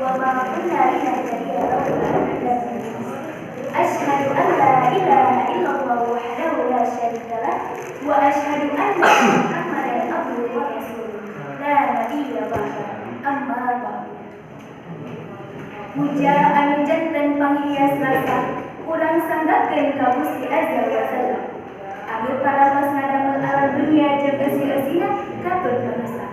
Wa ma kunna linahtadiya laula an hadana Allah. Asyhadu an la ilaha illallah wahdahu la syarika lah wa asyhadu anna Muhammadan abduhu wa rasuluh. La nabiyya ba'da. Amma ba'du. Puja anu janten panghias rasa urang sanggakeun ka Gusti Azza wa Jalla. Anu parantos ngadamel alam dunia jeung eusi-eusina katut manusa.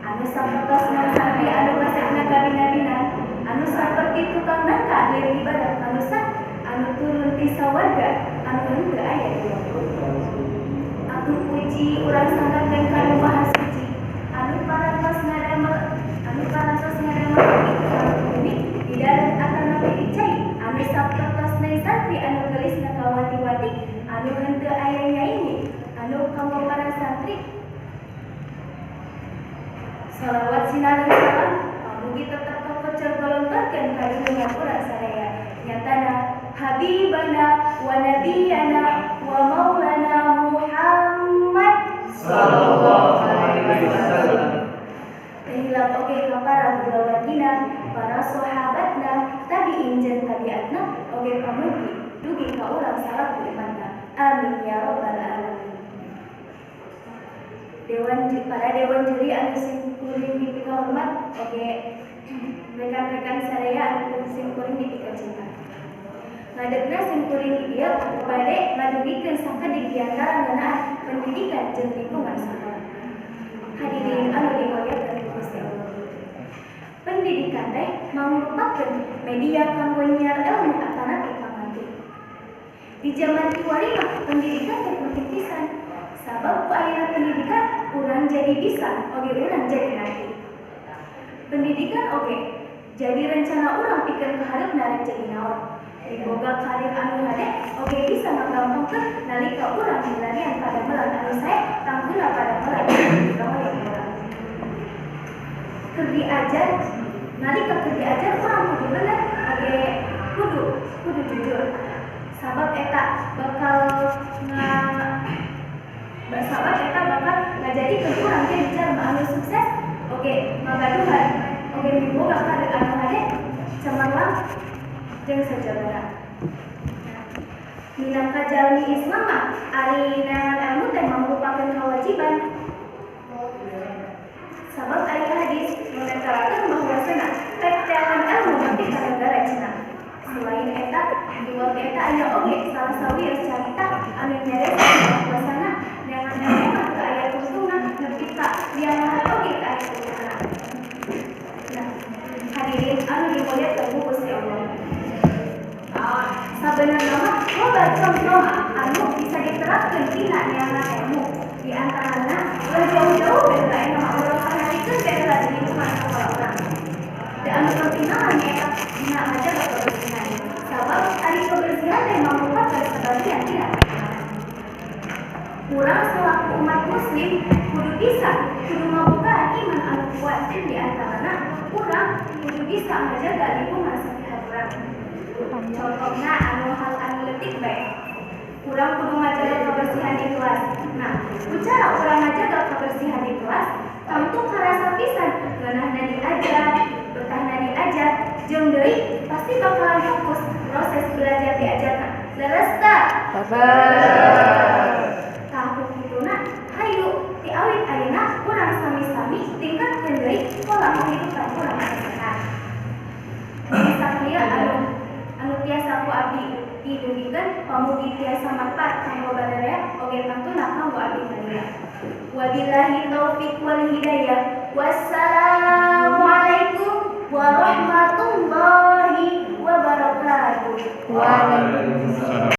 Anu sapertos santri anu kasepna kabina-bina, anu saperti tukang nangka lir ibarat manusa, anu turun ti sawarga, anu henteu aya di waktu. Atur puji urang sanggakeun ka Nu Maha Suci, anu parantos ngadamel langit sareng bumi di darat atanapi di cai, anu sapertos neng santri anu geulisna kawanti-wanti, anu henteu aya nyaingi, anu kanggo para santri. Salawat sinareng salam pamugi tetep kakocor galontorkeun ka junjungan urang sadaya, nyatana habibana wa nabiyana wa maulana Muhammad Sallallahu alaihi wasallam. Teu hilap oge ka para gulawargina, para sahabatna, tabiin jeung tabiatna, oge pamugi dugi ka urang salaku umatna. Amin ya rabbal alamin. Para dewan juri anu simkuring dipikahormat, oge rekan-rekan sadaya anu simkuring dipikacinta. Ngadegna simkuring di dieu bade ngadugikeun sakedik di antara ngeunaan pendidikan jeung lingkungan sakola. Hadirin anu dimuliakeun ku Gusti Allah. Pendidikan teh mangrupakeun media kanggo nyiar ilmu atanapi pangarti. Di zaman kiwari mah pendidikan teh penting pisan. Sabab ku ayana pendidikan urang jadi bisa, oge urang jadi ngerti. Pendidikan oge jadi rencana urang pikeun ka hareupna rek jadi naon. Miboga karir anu hade oge bisa ngagampangkeun nalika urang milarian padamelan anu sae tangtuna padamelan anu dikahoyong urang. Keur diajar, nalika keur diajar urang kudu bener oge kudu jujur. Sabab eta bakal ngajadikeun urang jadi jalma anu sukses oge ngagaduhan oge miboga karir anu hade, cemerlang jeung sajabana. Minangka jalmi Islam mah ari neangan ilmu teh mangrupakeun kewajiban. Sabab aya hadis nu netelakeun bahwasana pek teangan ilmu nepi ka negara Cina. Selain eta, di waktu eta aya oge salah sawios carita anu nyaresan bahwasana neangan ilmu mah teu aya tungtungna, nepi ka liang lahat oge teu aya tungtungna. Nah, hadirin anu dimuliakeun ku Gusti Allah. Sabenerna mah loba contoh anu bisa diterapkeun tina neangan ilmu. Di antarana ulah jauh-jauh bae lah, mah urang perhatikeun bae lah di lingkungan sakola urang. Da anu penting mah nyaeta dina ngajaga kebersihan. Sabab ari kebersihan teh mangrupakeun sabagian tina keimanan. Urang selaku umat muslim kudu bisa, kudu ngabogaan iman anu kuat. Di antarana urang kudu bisa ngajaga lingkungan sekitar urang. Contohna anu hal anu leutik bae. Urang kudu ngajaga kebersihan di kelas. Nah, ku cara urang ngajaga kebersihan di kelas, tangtu karasa pisan ngeunahna diajar, betahna diajar, jeung deui pasti bakalan fokus proses belajar diajarna. Leres teu? Leres. Tah, kituna hayu ti awit ayeuna urang sami-sami tingkatkeun deui pola kehidupan urang anu sehat. Sakieu anu tiasa ku abdi didugikeun, pamugi tiasa manfaat kanggo baraya oge tangtuna kanggo abdi salira. Wabillahi taufik wal hidayah. Wassalamualaikum warahmatullahi wabarakatuh. Waalaikumsalam.